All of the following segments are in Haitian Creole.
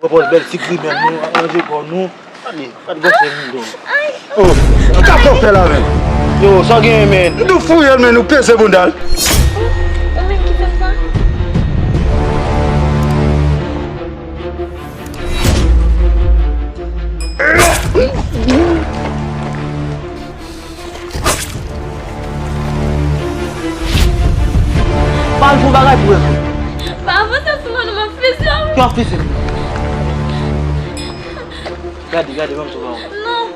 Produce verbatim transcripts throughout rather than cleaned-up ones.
Pran pòz bèl ti grimèl nou, ranje kò nou. Gade, gade gòsè nou do. Oh, sa w fè la, men? Yo, sa w genyen, men? Nou fouye l, men nou peze bounda l. Ou menm ki fè m sa? Pa al fè yon bagay pou wè. Pa avanse sou mwen non, m ap fize w. Ki w ap fize m? Gade, gade, ban m sou pawòl. Non.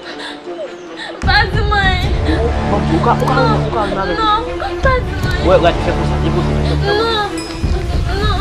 Pa di m anyen. Ban m, ou ka, ou ka, ou ka al avè m. Non, pa di m anyen. Wè, gade, fè konsa, depoze. Non, non.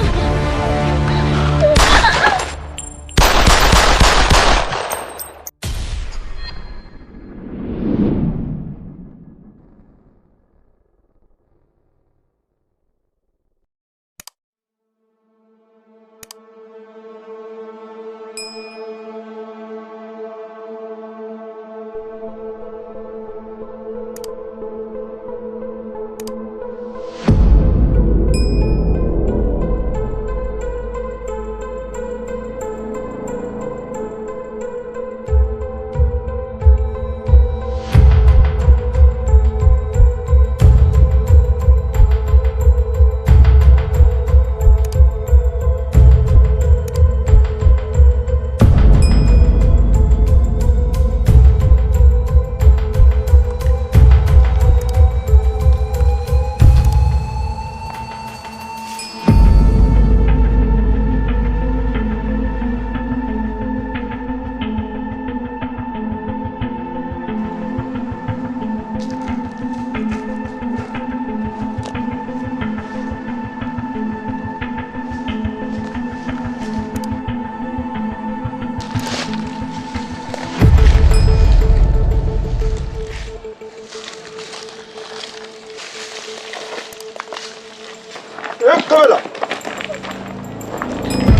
Ey, kanpe la!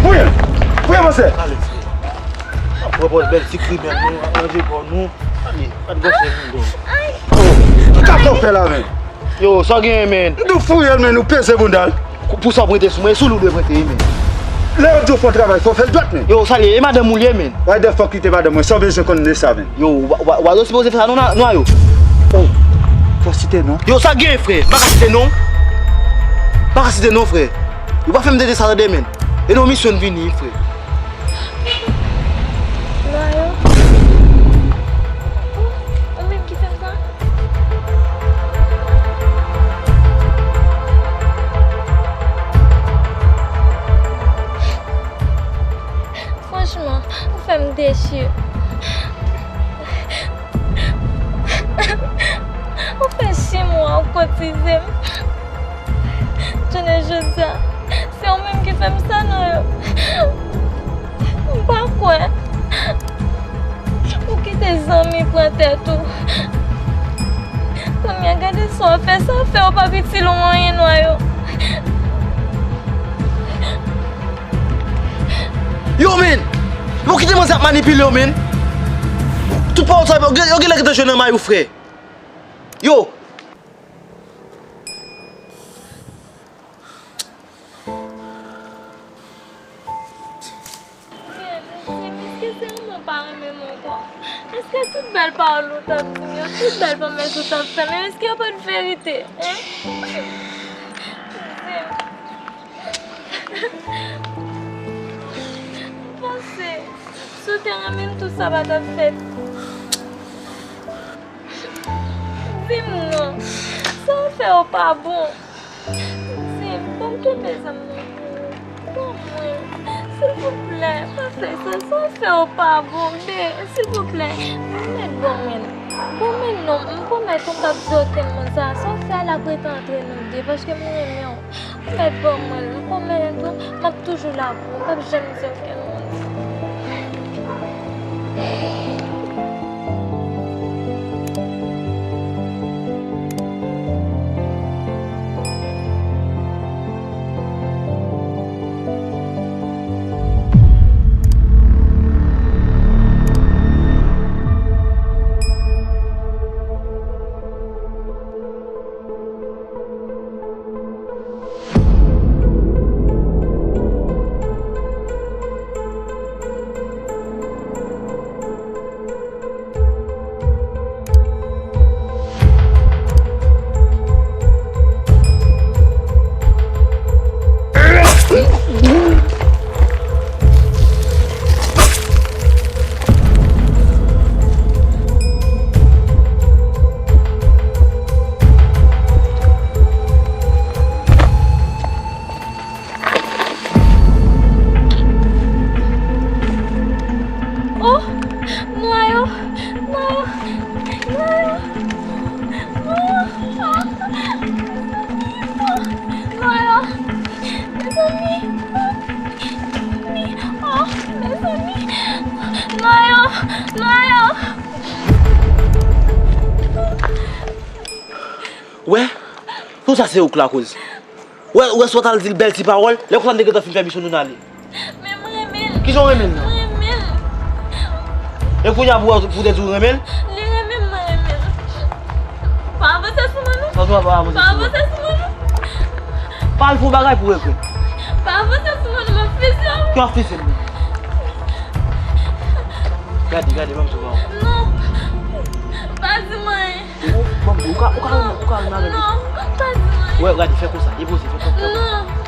Fouye! Fouye, monchè! Ale, frè. Pran pòz bèl ti grimèl nou, ranje kò nou. Ale, gad gòsè nou do. Oh, sa w fè la, men? Yo, sa w genyen, men? Nou fouye l, men nou peze bounda l. Pou sa w prete sou mwen, e sou li w dwe prete, men. Lè yo di w fè yon travay, fò w fè l dwat, men. Yo, sa l ye, e madanm ou l ye, men. Why the fuck li te madanm mwen, sa w bezwen konn de sa, men? Yo, wa, wa, wa, yo sipoze fè sa non, non, yo. Oh, fò w site non. Yo, sa gen, frè? M pa ka site non. M pa ka site non, frè. Yo pa fè m tande sa, tande, men. E non misyon n vini, frè. Lwa yo. Ou, ou menm ki fè m sa? Franchman, ou fè m dechire. Ou fè sis mwa ou kotize m. Jounen jodi a, se ou menm ki fè m sa non yo. M pa kwè. Ou kite zanmi pran tèt ou. Kounye a gade sa w ap fè, sa w ap fè yo p ap itil ou anyen non yo. Yo, men! Yo kite manzè ap manipile w, men! Tout pawòl sa yo, yo gen lè gentan jwe nan may ou, frè. Yo! Èske se ou menm ou pa renmen m ankò? Èske tout bèl pawòl ou t ap di m yo, tout bèl pwomès ou t ap fè m yo, èske yo pa t verite, en? Di m. M panse, si w te renmen m, tout sa pa t ap fèt. Di m non. Sa w fè yo pa bon. Di m, ban m kenbe zam nan pou ou. Ban mwen. Silvouplè, pa fè sa. Sa w fè yo pa bon, be. Silvouplè. Ban mwen, ban mwen. Ban mwen non. M pwomèt ou m p ap di okenn moun sa. Sa w fè a la ap rete antre nou de, paske m renmen w. Ou mèt ban mwen l, m pwomèt ou, m ap toujou la pou ou, m p ap janm di okenn moun. Wè, tout sa se ou k lakoz. Wè, wè, sa w t al di l bèl ti pawòl, lè konsa m te gentan fin fè misyon nou n ale. Men m renmen l. Kijan w renmen l nan? M renmen l. E kounye a pou, pou w te di w renmen l? Li renmen m, mwen renmen l. Pa avanse sou mwen non. Sa w pa avanse sou mwen? Pa avanse sou mwen non. Pa al fè yon bagay pou regrèt. Pa avanse sou mwen non, m ap fizye w. Ki w ap fizye m? Gade, gade, ban m di w pawòl. Non. Pa di mwen. Ou, ou, ban m di w, ou ka, ou ka, ou ka renmen avè m. Non, pa di mwen. Wè, gade, fè konsa, depoze, fè konsa. Non.